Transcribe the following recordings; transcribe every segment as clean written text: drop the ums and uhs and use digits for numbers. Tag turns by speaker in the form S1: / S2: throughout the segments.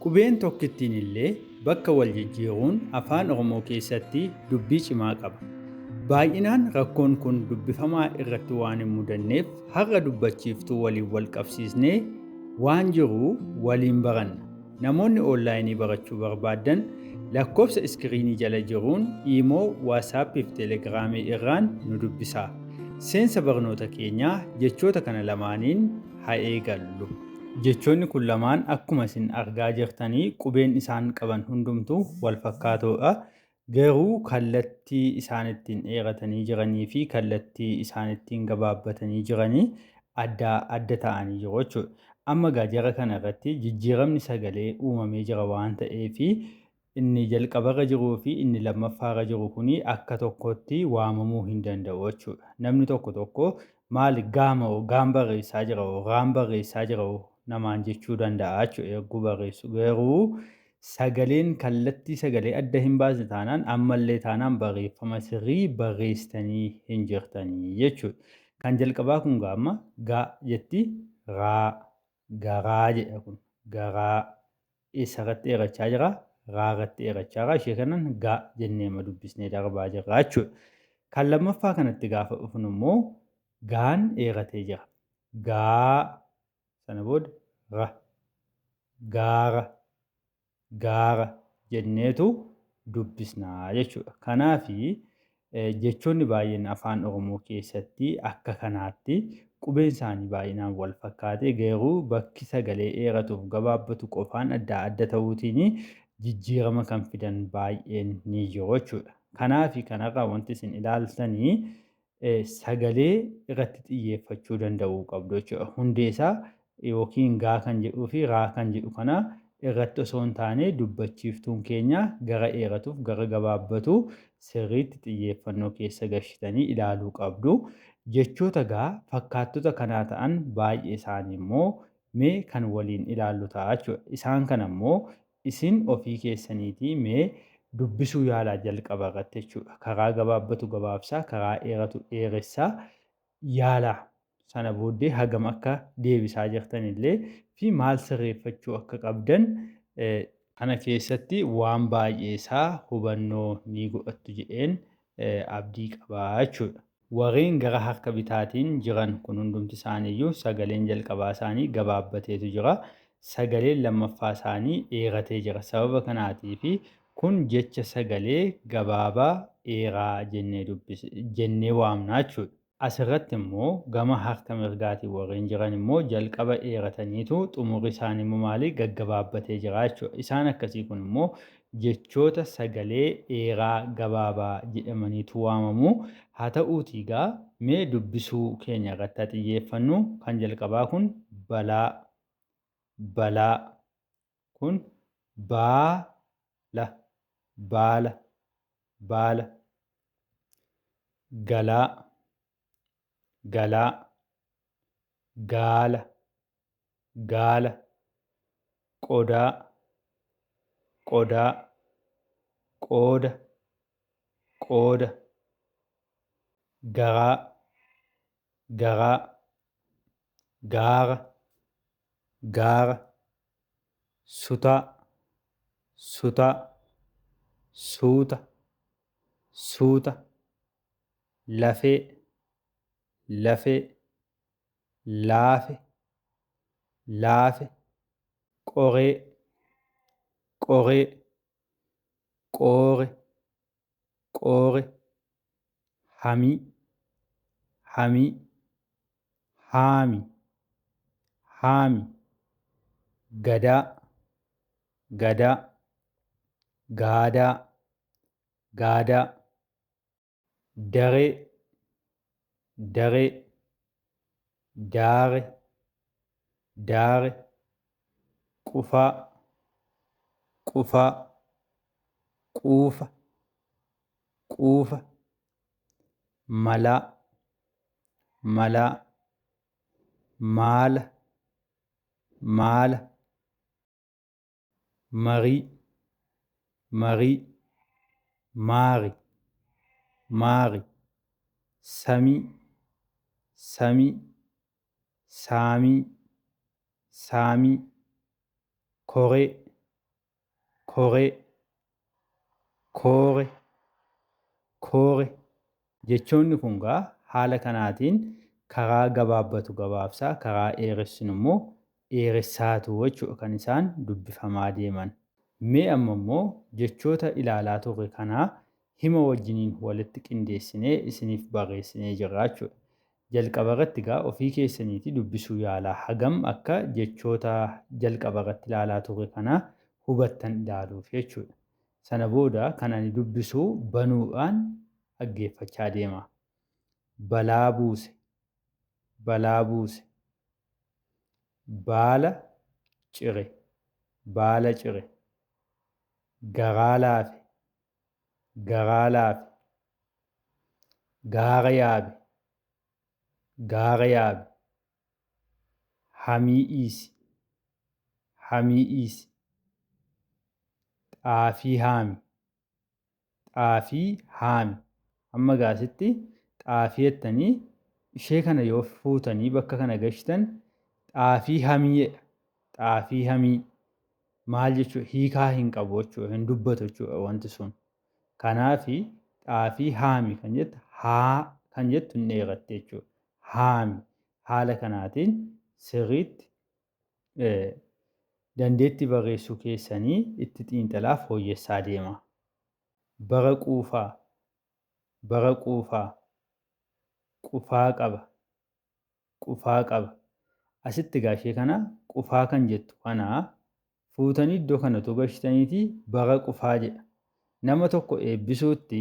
S1: Qubeen tokkittiin illee bakka wal jijjiiruun Afaan Oromoo keessatti dubbii cimaa qaba. Baay'inaan rakkoon kun dubbifamaa irratti waan hin mudanneef har'a dubbachiiftuu waliin wal qabsiisnee waan jiru waliin baranna. Namoonni onlaayinii barachuu barbaaddan lakkoofsa iskiriinii jala jiruun Iimoo, Waatsaappii fi Teelegiraamii irraan nu dubbisaa. Seensa barnoota keenyaa jechoota kana lamaaniin haa eegallu. Jechoonni kun lamaan akkuma isin argaa jirtanii qubeen isaan qaban hundumtuu wal fakkaatoodha. Garuu kallattii isaan ittiin dheeratanii jiranii fi kallattii isaan ittiin gabaabbatanii jiranii adda adda ta'anii jiru jechuudha. Amma egaa jara kana irratti jijjiiramni sagalee uumamee jira waan ta'eef inni jalqabarra jiruu fi inni lammaffaarra jiru kuni akka tokkotti waamamuu hin danda'u jechuudha. Namni tokko tokko maali gaama gaan barreessaa jira raan barreessaa jira namaan jechuu danda'a jechuudha yogguu barreessu. Garuu sagaleen kallattii sagalee adda hin baasne taanaan ammallee taanaan barreeffama sirrii barreessitanii hin jirtanii jechuudha. Kan jalqabaa kun gaama gaa jetti raa garaa jedha kun garaa eessarratti dheerachaa jira? Raa irratti dheerachaa jira. Ishee kanan gaa jennee ma dubbisnee darbaa jirra jechuudha. Kan lammaffaa kanatti gaafa dhufnu immoo gaan dheeratee jira. Gaa sana booda ra gaara gaara jenneetu dubbisna jechuudha. Kanaafi jechoonni baay'een Afaan Oromoo keessatti akka kanaatti qubeen isaanii baay'inaan wal fakkaatee garuu bakki sagalee dheeratuuf gabaabbatu qofaan adda adda ta'uutiin jijjiirama kan fidan baay'een ni jiru jechuudha. Kanaafi kanarraa wanti isin ilaaltanii sagalee irratti xiyyeeffachuu danda'uu qabdu jechuudha. Hundee isaa yookiin gaa kan jedhuu fi raa kan jedhu kana irratti osoo hin taane dubbachiiftuun keenya gara dheeratuuf gara gabaabbatu sirriitti xiyyeeffannoo keessa gashitanii ilaaluu qabdu. Jechoota gaa fakkaattota kanaa ta'an baay'ee isaanii immoo mee kan waliin ilaallu ta'a jechuudha. Isaan kana immoo isin ofii keessaniitii mee dubbisuu yaalaa jalqaba irratti jechuudha. Karaa gabaabbatu gabaabsaa, karaa dheeratu dheeressaa yaalaa. Sana booddee hagam akka deebisaa jirtan illee fi maal sirreeffachuu akka qabdan kana keessatti waan baay'ee isaa hubannoo ni godhattu jedheen abdii qabaa jechuudha. Warreen gara harka bitaatiin jiran kun hundumti isaaniiyyuu sagaleen jalqabaa isaanii gabaabbateetu jira. Sagaleen lammaffaa isaanii dheeratee jira. Sababa kanaatiif kun jecha sagalee gabaabaa dheeraa jennee dubbis jennee waamna jechuudha. Asirratti immoo gama harka mirgaatiin warreen jiran immoo jalqaba dheerataniitu xumurri isaanii immoo maali gaggabaabbatee jira jechuudha. Isaan akkasii kun immoo jechoota sagalee dheeraa gabaabaa jedhamaniitu waamamu. Haa ta'uutii egaa mee dubbisuu keenya irratti haa xiyyeeffannu. Kan jalqabaa kun balaa, balaa, kun baala, baala, baala, galaa, galaa, gaala, gaala, qodaa, qodaa, qooda, qooda, garaa, garaa, gaara, gaara, sutaa, sutaa, suuta, suuta, lafee, lafee, laafe, laafe, qoree, qoree, qoore, qoore, hamii, hamii, haami, haami, gadaa, gadaa, gaadaa, gaadaa, daree, daree, daare, daare, qufaa, qufaa, quufa, quufa, malaa, malaa, maala, maala, marii, marii, maari, maari, samii, samii, saamii, saamii, koree, Koree, koore, koore. Jechoonni kun gaa haala kanaatiin karaa gabaabbatu gabaabsaa, karaa dheeressinu immoo dheeressaatu jechuudha kan isaan dubbifamaa deeman. Mee amma immoo jechoota ilaalaa turre kanaa hima wajjiniin walitti qindeessinee isiniif barreessinee jirra jechuudha. Jalqaba irratti egaa ofii keessaniitii dubbisuu yaalaa, hagam akka jechoota jalqaba irratti ilaalaa turre kanaa hubattan ilaaluuf jechuudha. Sana booda kan ani dubbisu banuudhaan dhaggeeffachaa deema. Balaa buuse, balaa buuse, baala cire, baala cire, garaa laafe, garaa laafe, gaara yaabe, gaara yaabe, hamii dhiisi, hamii dhiisi, xaafii haami, xaafii haami. Amma gaasitti xaafii jettanii ishee kana yoo fuutanii bakka kana gashitan xaafii hamii jedha. Xaafii hamii maal jechuudha? Hiikaa hin qabu jechuudha. Hin dubbatu jechuudha wanti sun. Kanaafi xaafii haami kan jettu haa kan jettu hin dheeratte jechuudha. Haami haala kanaatiin sirriitti dandeettii barreessuu keessanii itti xiinxalaa fooyyessaa deema. Bara quufaa, bara quufaa, qufaa qaba, qufaa qaba. Asitti egaa ishee kana qufaa kan jettu kana fuutanii iddoo kana utuu gashitaniitii bara qufaa jedha. Nama tokko eebbisuutti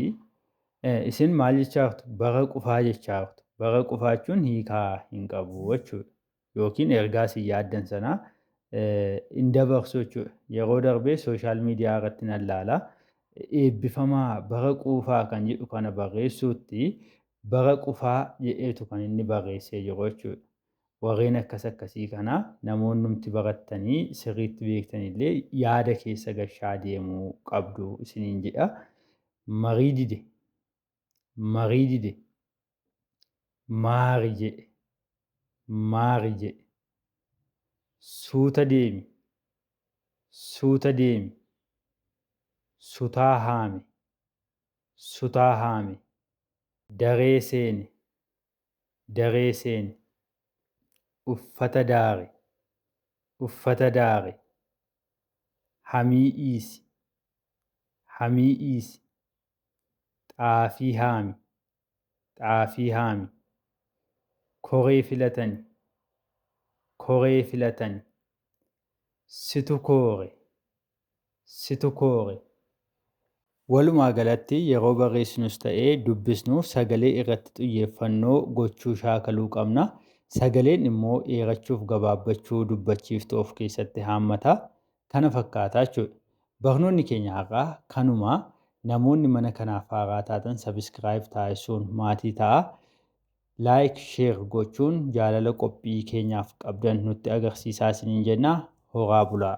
S1: isin maal jechaa jirtu? Bara qufaa jechaa jirtu. Bara qufaa jechuun hiikaa hin qabu jechuudha. Yookiin ergaa isin yaaddan sanaa hin dabarsu jechuudha. Yeroo darbee social media irratti nan ilaala. Eebbifamaa bara quufaa kan jedhu kana barreessuutti bara qufaa jedheetu kan inni barreessee jiru jechuudha. Warreen akkas akkasii kana namoonnumti barattanii sirriitti beektanillee yaada keessa gashaa deemuu qabdu isiniin jedha. Marii dide, marii dide, maari jedhe, maari jedhe, suuta deemi, suuta deemi, sutaa haame, sutaa haame, daree seene, daree seene, uffata daare, uffata daare, hamii dhiisi, hamii dhiisi, xaafii haami, xaafii haami, koree filatani, koree filatani, situ koore, situ koore. Walumaa galatti yeroo barreessinus ta'ee dubbisnu sagalee irratti xiyyeeffannoo gochuu shaakaluu qabna. Sagaleen immoo dheerachuuf gabaabbachuu dubbachiiftuu of keessatti haammata. Kana fakkaata jechuudha. Barnoonni keenya har'aa kanuma. Namoonni mana kanaaf haaraa taatan subscribe taasisuun maatii ta'a. Like, share gochuun jaalala qophii keenyaaf qabdan nutti agarsiisaa isiniin jenna. Horaa bulaa.